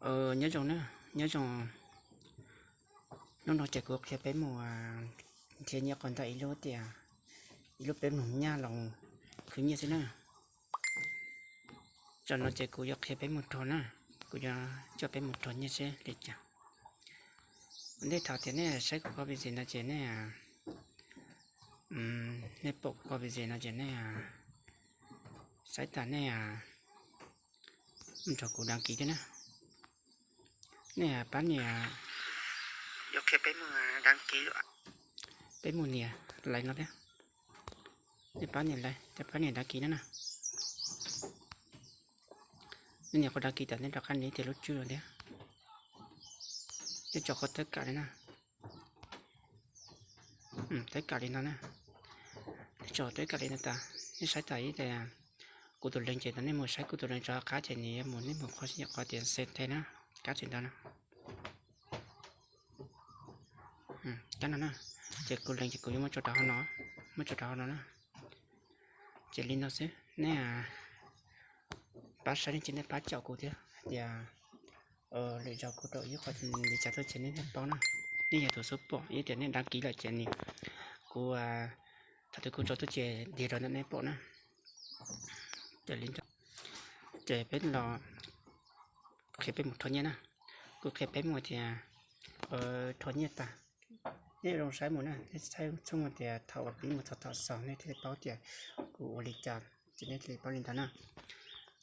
Nyob zoo na, nyob zoo. Hnub no ces kuv qhia peb mus nrhiav nyiaj qhov ntawm ib lub tias, ib lub peb mloog nyaj los khwv nyiaj xwb na. Zaum no ces kuv yuav qhia peb mus rho na, kuv yuav coj peb mus rho nyiaj seb li cas. Ua ntej thaum tias nej saib kuv qhov video no ces nej, nej pom kuv qhov video no ces nej saib tas nej mus nrog kuv đăng ký thiab na. Nej pab nias, yuav qhia peb mus đăng ký, peb mus nias like no thiab. Nej pab nias like, pab nias đăng ký na na. Nej nias qhov đăng ký tas nej rov qab nias tias lub tswb no thiab. Nej tso qhov tawb kam li na. Tawb kam li no na. Nej tso tawb kam li no tas, nej saib tas ib tias kuv tus link ces nej mus saib kuv tus link rov qab ces nws yuav mus, nej mus qhov xi qhov tias send thiab na, kab tsis ntau na. Kab no na, ces kuv link ces kuv yuav muab tso rau hauv no, muab tso rau hauv no na. Ces li no xwb, nej pab saib nej ces nej pab caum kuv thiab hais tias lwm zaus kuv rau ib qho li cas tuaj ces nej thiaj paub na. Nej yog tus xub pom, yog tias nej đăng ký lawm ces nws, kuv, thaum twg kuv tso tuaj ces dhia rau ntawm nej pom na. Ces li, ces peb los qhia peb mus rho nyiaj na. Kuv qhia peb mus tias rho nyiaj tas, nej zoo saib mus na, nej saib txhooj tias thaum uas pib mus txog thaum xaus nej thiaj li paub tias kuv ua li cas ces nej thiaj li paub li ntawd na.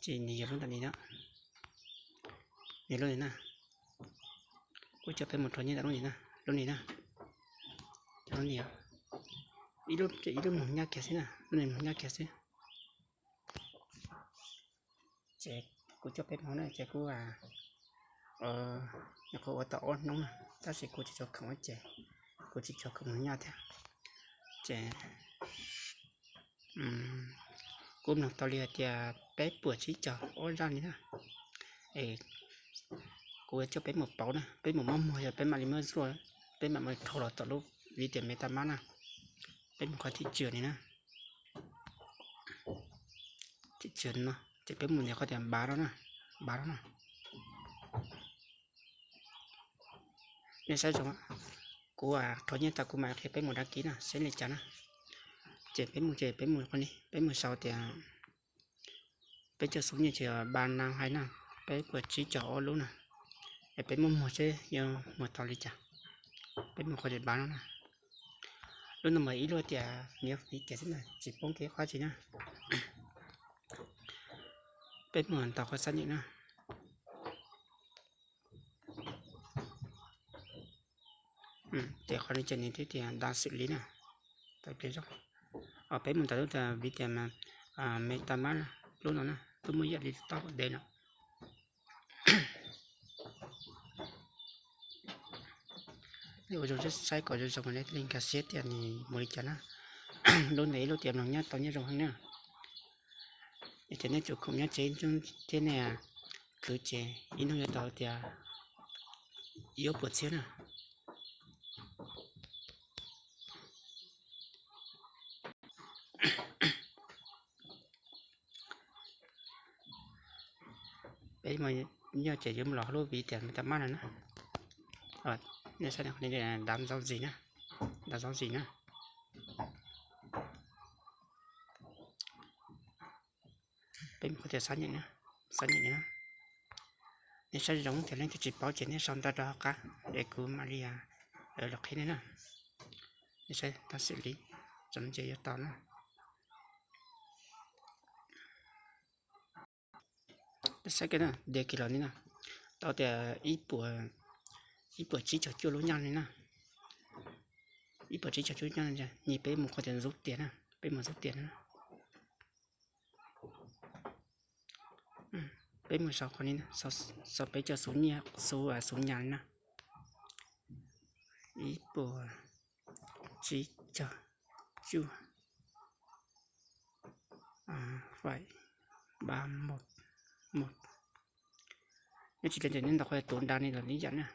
Ces nws yog lub ntawm ni na, nws lub ni na. Kuv coj peb mus rho nyiaj ntawm lub ni na, lub ni na, lub ni, ib lub, ib lub mloog nyaj kiag xwb na, lub ni mloog nyaj kiag xwb. Ces kuv coj peb mus na ces kuv nyuam qhuav ua tau ob hnub na, tab sis kuv tsis tshua khoom ces kuv tsis tshua khoom mloog nyaj thiab. Ces kuv mloog tau li hais tias peb puas tsib caug ob zaj li na. Es kuv coj peb mus pauv na, peb mus muab muag yog peb mam li muab zuaj, peb mam mus rho los tom lub vis tias MetaMask na. Peb mus qhov thim tswm ni na. Thim tswm no ces peb mus nias qhov tias npav no na, npav no na. Nej saib zoo, kuv rho nyiaj tas kuv mam qhia peb mus đăng ký na, seb li cas na. Ces peb mus, ces peb mus qhov ni, peb mus sau tias peb coj xub nyiaj ces ba na hais na, peb puas tsib caug ob lub na. Es peb muab muag seb yuav muag tau li cas. Peb mus qhov tias npav no na. Lub no mas ib lub tias niv fiv kiag xwb na, tsis poob kev qhov tsi na. Peb mus ntaus qhov xác nhận na. Ces qhov no ces nws twb tias đã xử lý na. Tau pliag zog. Peb mus ntaus lub tias vis tias MetaMask lub no na, twb muaj ib yam li tau de no. Nej ua zoo saib kom zoo zoo kom nej thiaj li nkag siab tias nws mus li cas na. Lub ntawd ib lub tias mloog nyaj tau nyiaj zoo heev na. Ces nej tsum khoom nyob tsev thiab nej khwv ces ib hnub yuav tau tias ib ob puas txhiab na. Peb mus nyob ces yuav mus los lub vis tias MetaMask no na. Nej saib, đã giao dịch na, đã giao dịch na. Peb mus qhov tias xác nhận na, xác nhận na. Nej saib zoo tias leej twg tsis paub ces nej sau ntawv rau hauv qab es kuv mam li los qhia nej na. Nej saib đã xử lý, txog no ces yuav tau na. Saib kiag na, de kiag los li na, tau tias ib puas tsib caug cuaj lub nyaj li na. Ib puas tsib caug cuaj lub nyaj li, peb mus qhov tias rút tiền na, peb mus rút tiền na. Peb mus sau qhov ni, sau peb cov xub nyiaj, xub, xub nyas li na. Ib puas tsib caug cuaj, phải ba một một. Nej tsis lees ces nej ntaus qhov tus đăng ni los ib yam na.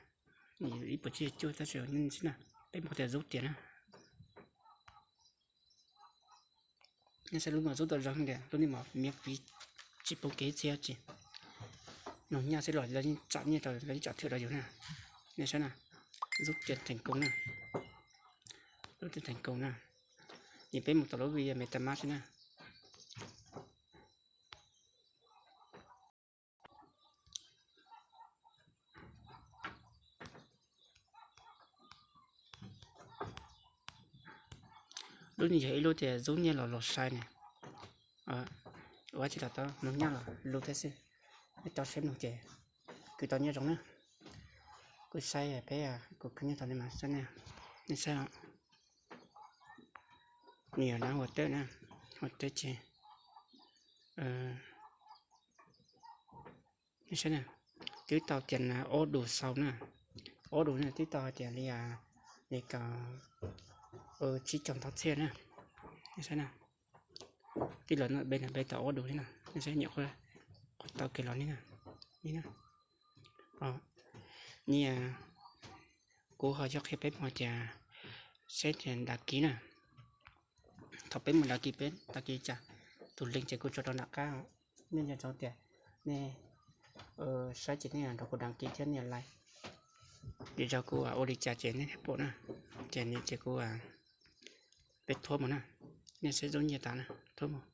Ib puas tsib caug cuaj tab sis nej xwb na, peb mus qhov tias rút tiền na. Nej saib lub no rút tau zoo tias lub ni mas miễn phí, tsis poob kev txhiab tsi. Noog nyaj xwb los lawv yeej tsom nyiaj rau, lawv yeej tsom thwm rau yus na. Nej saib na, rút teem koos na, rút teem koos na. Ces peb mus tau lub video MetaMask xwb na. Lub no yog ib lub tias rút nyiaj los los sai ne. Ua tsis tau, noog nyaj los lub thiab xwb. Nej rau saib mloog ces kwv tau nyiaj zoo na. Kuv saib peb, kuv khwv nyiaj tau nej mas saib na. Nej saib, nws yog dab hua teb na, hua teb ces, nej saib na, twb tau tias ob dus xau na, ob dus na twb tau hais tias li, li ko tsib caug ntau txhiab na. Nej saib na, tij laug no peb no peb tau ob dus li no, nej saib nyuam qhuav, qhuav tau kiag los li no, li no. Nyiaj, kuv ho yuav qhia peb mus tias, saib tias đăng ký na. Thaum peb mus đăng ký, peb đăng ký cas, tus link ces kuv tso rau nram qab. Nej nco ntsoov tias nej saib ces nej nrog kuv đăng ký thiab nej like, vim yog kuv ua li cas ces nej thiaj pom na. Ces nws ces kuv, peb thuab mus na, nej saib rút nyiaj tas na, thuab mus.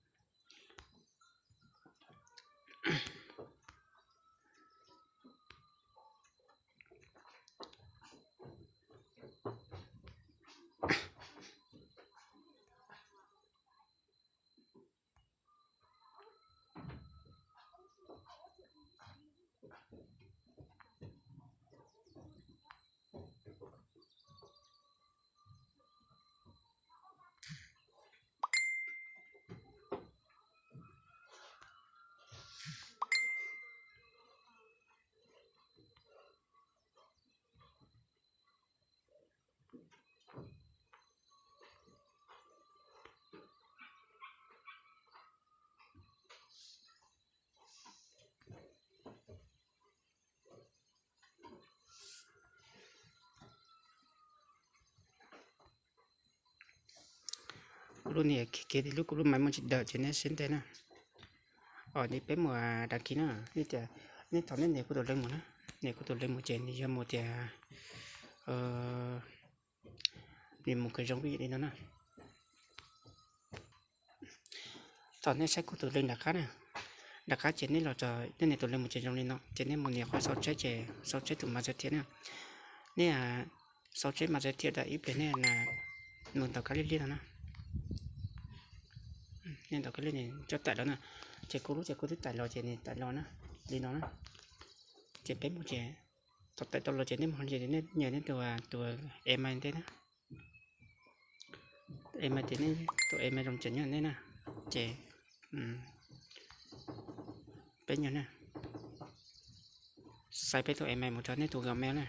Kuv lub niag kev lub, kuv lub maiv muaj tsis dawm ces nej siab ntev na. Os, peb mus đăng ký na, tias nej thaum nej nias kuv tus link mus na, nias kuv tus link mus ces nws yog mus tias, nws mus kawg zoo ib yam li no na. Thaum nej saib kuv tus link nram qab na, nram qab ces nej los, nej nias tus link mus ces zoo li no ces nej mus nias qhov sau tsheb ces sau tsheb tus mas tsa thiab na. Nej sau tsheb mas tsa thiab da ib pliag nej mus ntaus kab liab liab no na. Nej ntaus kab liab, coj taim los na. Ces kuv lub ces kuv twb taim los ces nws taim los na, li no na. Ces peb mus ces thaum taim tau los ces nej mus ces nej nyiam nej tus, tus email ntej na. Email ces nej tus email zoo tseem nyob nej na. Ces peb nyob na, xaiv peb tus email mus rau nej tus Gmail na.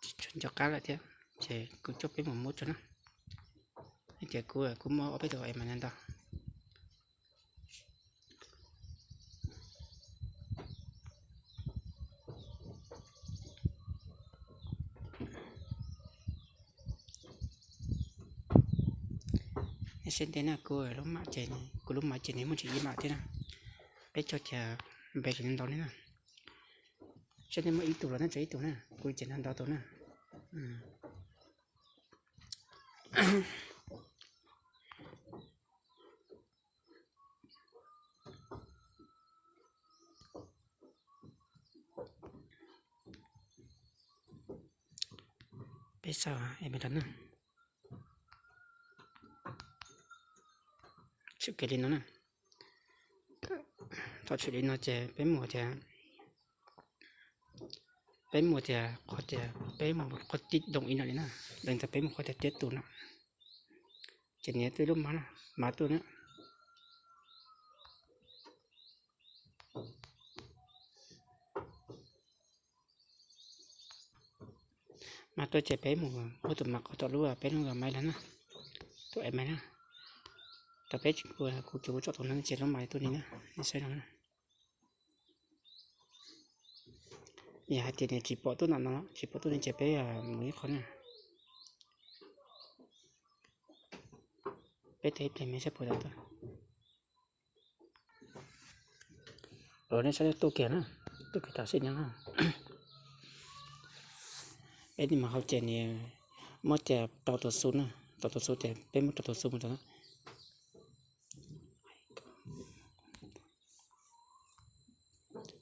Tsis tshua nco qab lawm thiab, ces kuv coj peb mus muab tso na. Ces kuv, kuv muab ob peb tus email no ntau. Nej saib ntej na, kuv lub mam ces, kuv lub mam ces nws muaj tsis ib mam thiab na. Peb cog tias npe tseem ntau li na. Saib nej muaj ib tug los nej tso ib tug na, kuv ces ntau ntau tus na. Peb xav email rau na. Tshwm kev li no na. Thaum tshwm li no ces peb mus tias, peb mus tias qhov tias peb mus qhov tib doom ib no li na, leej ntawd peb mus qhov tias tiếp tục no. Ces nias twb lub maiv, maiv tuaj na. Mas tuaj ces peb mus muab tus maiv qhov tom lub peb lub Gmail los na, tus email na. Tau peb, kuv ces kuv tsom tus no ces lub maiv tuaj li na, nej saib no na. Yog hais tias nws tsis pom tuaj ntawm no, tsis pom tuaj no ces peb mus ib qho na. Peb tos ib pliag me saib puas tau tuaj. Nej saib tuaj kiag na, tuaj kiag tam sim no na. Peb mus hauv ces nws muab tias rau tus xu na, rau tus xu ces peb muab rau tus xu mus rau na.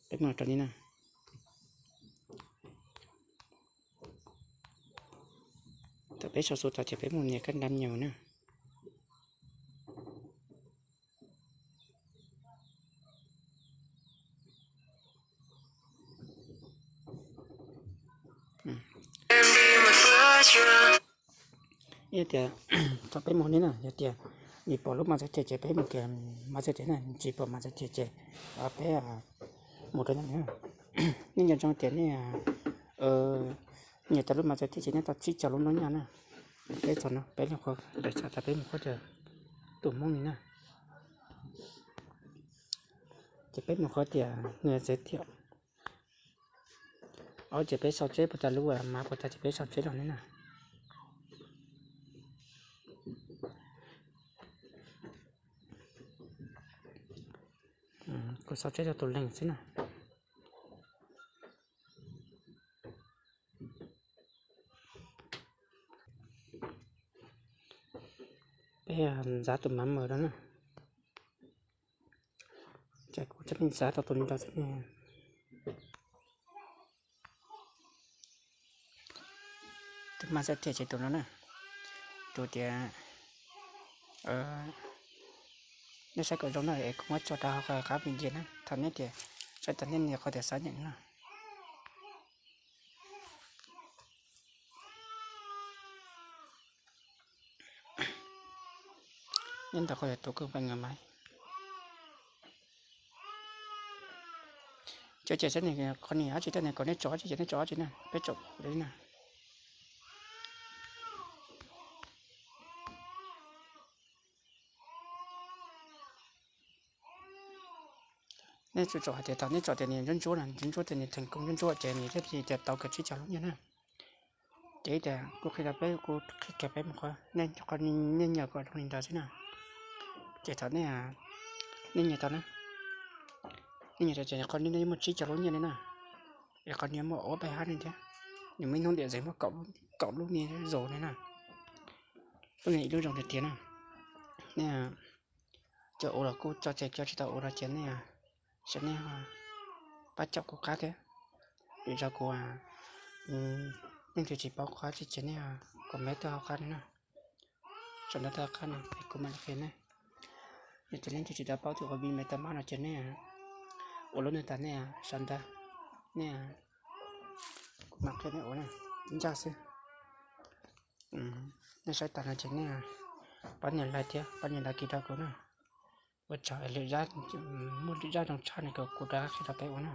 Peb muab rau ni na. Thaum peb sau xu tas ces peb mus nias kab nrab nyaus na. Yog tias thaum peb mus ni na, yog tias nws pom lub mas txawv thiab ces peb mus kiag mas txawv thiab na, tsis pom mas txawv thiab ces peb mus rau no. Nej nco ntsoov tias nej nyiam tau lub mas txawv thiab ces nej tau tsib caug lub nub nyaj na. Peb txog no peb li qhuav lawv txhais tas peb mus qhuab tias tus Hmoob ni na. Ces peb mus qhuab tias nws txawv thiab. Ob ces peb sau tseb puas tas lub mas puas tas ces peb sau tseb los ni na. Kuv sau tseb rau tus leeg xwb na. Peb ntxav tus mav mawm rau na. Ces kuv tseem ntxav tau tus ni rau xwb. Tus mas txawv thiab ces tus no na, tus tias nej saib kom zoo na es kuv muab tso rau hauv qab video na, thaum nej tias saib tas nej nias qhov tias xab nyeem na. Nyob ntawm qhov tias tus koj pais ngam mas cov ces saib qhov ni dab tsi, tej no kom nej tsom dab tsi ces nej tsom dab tsi na, peb tsom li na. Nej tsom hais tias thaum nej tsom tias nws ntsuab ntsuab na, ntsuab ntsuab tias nws theem kooj ntsuab ntsuab ces nws thiaj li tias tau kiag tsib caug lub nyiaj na. Ces tias kuv qhia rau peb, kuv qhia kiag peb mus qhov, nej qhov nej nyiam kom zoo li ntawd xwb na. Ces thaum nej, nej nyiam tau na, nej nyiam tau ces qhov nej yuav muaj tsib caug lub nyiaj li na. Es qhov nws muaj ob peb hab li thiab, nws muaj ib hnub tiam zeeg muaj kaum lub nyiaj zaus li na. Lub nyiaj ib lub zoo tiag tiag na. Nej cov ua los kuj tso tseg, cov tsis tau ua los ces nej, sawv nej pab caum kuv qab thiab. Lwm zaus kuv, leej twg tsis paub qhov tsis ces nej comment tuaj hauv qab no na. Sau ntawv tuaj hauv qab no es kuv mam li qhia nej. Yog tias leej twg tsis tau paub tus ua bi me tau mab no ces nej ua lub nws tas nej sau ntawv, nej, kuv mam qhia nej ua na, ib ntsaj xwb. Nej saib tas no ces nej pab nias like thiab pab nias đăng ký rau kuv na. Ua tsaug, lwm zaj, muaj lwm zaj zoo tshaj no kuv rov qab qhia rau peb ua na.